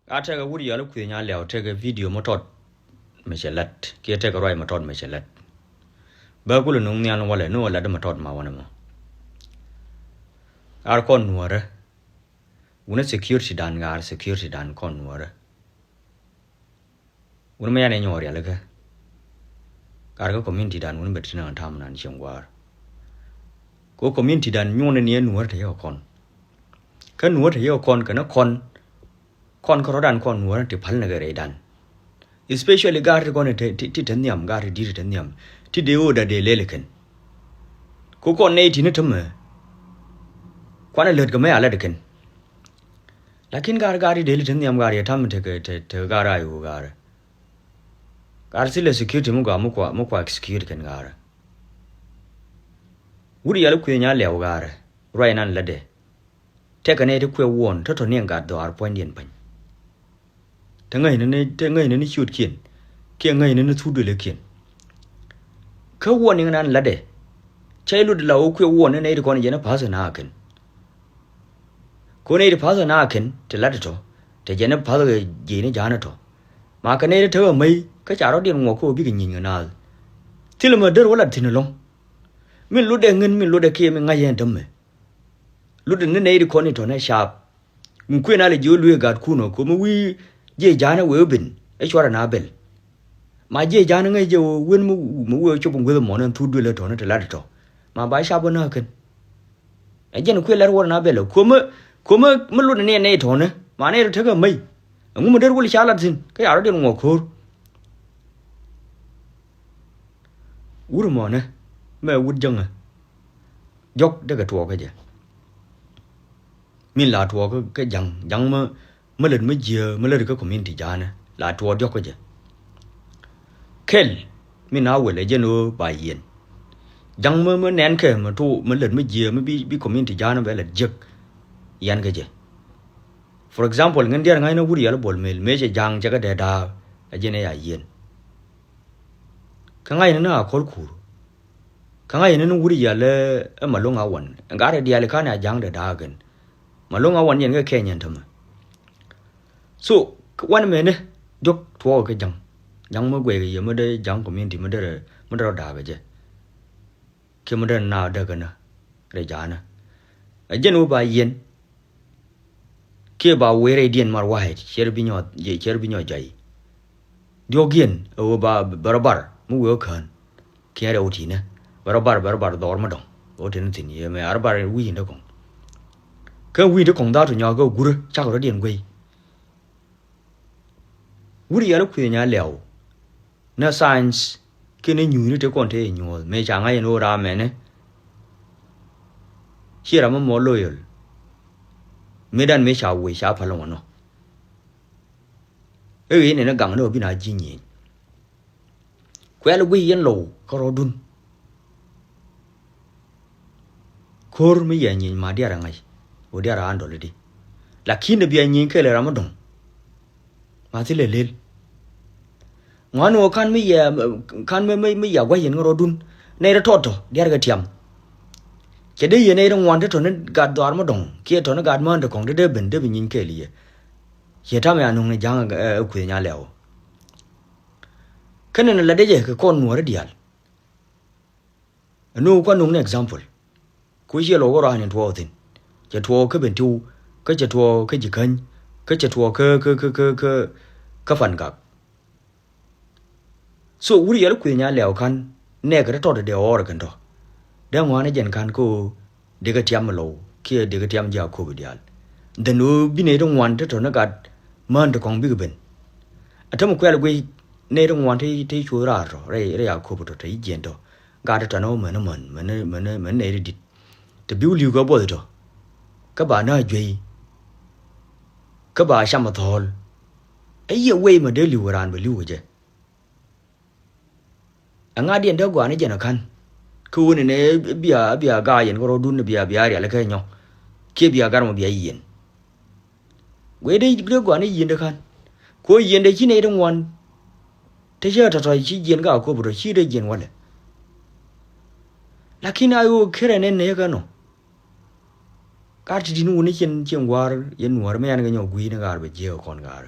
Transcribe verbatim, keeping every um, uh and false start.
A tekɛ wut yɔl kui̱ nya lɛw tekɛ video mɔ tɔt mɛ cɛ lat kiɛ tekɛ ruac mɔ tɔt mɛ cɛ lat. Bä kulɛ nuŋ nhial walɛ ni wä lat mɔ tɔt ma wanɛ mɔ. Ar kɔn nuɔrɛ. Wunɛ security dan ŋaar security dan kɔn nuɔrɛ. Wun mɛ yan ɛ nyɔɔ rialikä. Kar kä community dan wun bɛ ti na tam nan cieŋ guar. Ko community dan nyuɔn ni ɛ nuɔr te yɛ kɔn. Kä nuɔr te yɛ kɔn kɛ ni kɔn. Kɔn kä rɔdan kɔn nuɔr ti pal ni kɛ rɛy dan. Especially gar ti kɔn ti ti te nhiam gar ti dir ti te nhiam ti dee woo da dee lel kɛn. Ko kɔn nɛy ti ni tämɛ. Kuan ɛ lät kɛ mɛ a lät kɛn. Lakin gar gar ideli ti nhiam gar yɛ tam tekɛ tekɛ gar a yo̱o̱ gar. Gar thilɛ security mi gɔaa mi kua mi kua security kɛn gar. Wut yɛl kui̱ nya lɛw gar. Ruac nan lätdɛ. Tekɛ nɛy ti kuɛ wuɔn tɔ̱tɔ̱ ni ɛn gat dhɔaar puɔ̱nydiɛn pa̱ny. Te ŋäcnɛ ni te ŋäcnɛ ni ciötkiɛn kiɛ ŋäcnɛ ni thut duëlëkiɛn. Kä wuɔn ni nan lätdɛ. Cä ilut la wä kuɛ wuɔn ni nɛy ti kɔn jɛn i̱ pa̱th in a kɛn. Ko nɛy ti pa̱th in a kɛn ti lat itɔ. Te jɛn i̱ pa̱th kɛ jiɛc ni ja̱a̱n itɔ. Ma kɛ nɛy ti tekɛ mäc kä ca rɔ̱diɛn ŋuɔk kä wä bikɛ nyieny kɛ naath. Thilɛ mɛ där wä lat thi̱n ɛlɔ̱ŋ. Min lotdɛ ŋän min lotdɛ kiɛ min ŋa̱c yɛn dämɛ. Lotdɛ ni nɛy ti kɔn itɔ nɛ caap. Ŋu kuën alɛ ji̱ wä luee gat kun ɔ ko̱mɛ wi̱i̱ jiɛ ja̱a̱n ɛ wee wä ben ɛ cuarɛ na bɛl. Ma jiɛ ja̱a̱n ŋäc jɛ wä wen mi wee cop in gueth mɔn ɛn thut duël ɛ tɔ̱nä te lat ɛ tɔ̱. Ma ba cap wä nä kɛn. Ɛ jɛn kuëë lat wä na bɛl ɛ ko̱mɛ ko̱mɛ mi lot ni ɛ nɛy tɔ̱nä ma nɛy tɔ̱ tekɛ mäc. Ɛŋu mi der wul ca lat thi̱n kä ca rɔ̱diɛn ŋuɔk ko̱r. Wur mɔnɛ mɛ wut jäŋä. Jɔk dekɛ tuɔɔkä jɛ. Min la tuɔɔkä kä ja̱ŋ ja̱ŋ mä mä lät mä jiääk mä lät kä community ja̱a̱nä la tuɔɔk diɔ̱k kä jɛ. Kɛl min a wël ɛ jɛn ɣöö ba yiɛn. Ja̱ŋ mä mä nɛn kɛ mä tuɔɔk mä lät mä jiääk mä bi bi community ja̱a̱nä bɛ lät jiäk. Yɛn kä jɛ. For example ŋän diɛr ŋa̱cnä wut yɛl buɔl mel mëë cɛ ja̱ŋ cɛ kä dee da̱a̱k ɛ jɛn ɛ ya yiɛn. Kä ŋa̱cnä ni a kɔl kuur. Kä ŋa̱cnä ni wut yɛl ɛ ma lo̱ŋ a wan ɛ gat ɛ diaal i̱ ka̱n a ja̱ŋ dee da̱a̱k kɛn. Ma lo̱ŋ a wan yɛn kɛ kɛny yɛn tämɛ. So wan mɛni diɔ̱k tuɔɔk kä ja̱ŋ. Ja̱ŋ mä guɛy kɛ yɛ mä dee ja̱ŋ community mä dee rɔ da̱a̱k kɛ jɛ. Kiɛ mä dee na däk kɛ nä rɛ ja̱a̱nä. Ɛ jɛn wä ba yiɛn. Kiɛ ba wee rɛydiɛn mar wa̱a̱c ciɛr bi nyɔ ciɛr bi nyɔ jɔy. Diɔ̱k yiɛn ɛ wä ba bär bar mi wee wä kään. Kiɛ rɛw ti̱nä bär bar bär bar dhɔr mi dɔ̱ŋ wä tin thi̱n yɛ mɛ ar bar wi̱i̱ ni kɔŋ. Kä wi̱i̱ ni kɔŋ dha̱a̱t tu nyɔak kä gurä cak rɔ̱diɛn guey. Wut yɛl kuëë nya lɛw. Nä science kɛnɛ nyuuni te kɔn te nyuɔ̱th mëë ca ŋa̱c ɛn ɣöö ram mɛnɛ. Ciɛ ram mɔ loyal. Mëë dan mëë ca wee ca päl ŋuɔ̱nɔ. Ëë ɣöö yɛn ɛn ɛ gaŋ ni ɣöö bi na ji̱ nyieny. Kuɛl guic yɛn low kä rɔɔdun. Ko̱r mi yɛ nyieny ma diaar a ŋa̱c ɣöö diaar a andɔl idi. Lakin ɛ bia nyieny kɛɛl ɛ ram mi dɔ̱ŋ. Ma thilɛ lel. Ŋuan ɣöö ka̱n mi yɛ ka̱n mi mi yɛ gua̱c yɛn kä rɔɔdun. Nɛy rɔ tɔt tɔ diaar kɛ tiam. Cɛ dee yɛ nɛy rɔ ŋuan te tɔni gat dhɔaar mi dɔ̱ŋ kiɛ tɔni gat mään te kɔ̱ŋ te dee ben dee bi nyieny kɛɛl yɛ. Ciɛ tamɛ a nuŋ ni ja̱ŋ ɛ kuëë nya lɛw. Kä nɛn la dee jɛ kɛ kɔn nuɔ̱ɔ̱ri diaal. Ɛn ɣöö kuan nuŋ ni example. Ku ciɛ lɔ wä rɔ̱a̱n in tuɔɔk thi̱n. Cɛ tuɔɔk kä Bentiu, kä cɛ tuɔɔk kä Jikäny, kä cɛ tuɔɔk kä kä kä kä kä kä Pan Gak. So wut yɛl kuëë nya lɛw ka̱n nɛɛkɛ tɔ̱ tɔ̱ dee ɣɔr kɛn tɔ̱. Dee ŋuan jɛn ka̱n kä ɣöö dikɛ tiam mi low kiɛ dikɛ tiam ji̱ a köp diaal. Then ɣöö bi nɛy ti ŋuan ti tɔ̱ ni gat mään ti kɔ̱ŋ bikɛ ben. A tämɛ kuɛl guic nɛy ti ŋuan ti ti cuɔth raar tɔ̱ rɛy rɛy a köp tɔ̱ te jiɛn tɔ̱. Gat ti tɔ̱ ni wä män män män män män nɛy ti di̱t. Te bi wä li̱w kɛ buɔth tɔ̱. Kä ba nä a juey. Kä ba cam a thɔɔl. Ɛ yiëë wei mɛ dee li̱w kɛ raan bɛ li̱w kɛ jɛ. Ɛŋa diɛn dee gɔaa ni jɛn ɛ ka̱n. Kä ɣöö nɛnɛ bia bia ga̱a̱c yɛn kä rɔ̱dun bia bia rial kä nyɔk. Kiɛ bia gar mɔ bia yiɛn. Guic dee dee gɔaa ni yiɛn dee ka̱n. Kɛ ɣöö yiɛn dee ci nɛy ti ŋuan. Te cä tɔ̱tɔ̱ ci jiɛn ka a köp tɔ̱ ci dee jiɛn walɛ. Lakin a ɣöö kerɛ nɛn nɛ kä nɔ. Ka ti ti ni wuni cin cin gua̱a̱r yɛn nuɔ̱ɔ̱r mi yan kɛ nyɔk gui̱i̱ni gaar bɛ jiɛk kɔn gaar.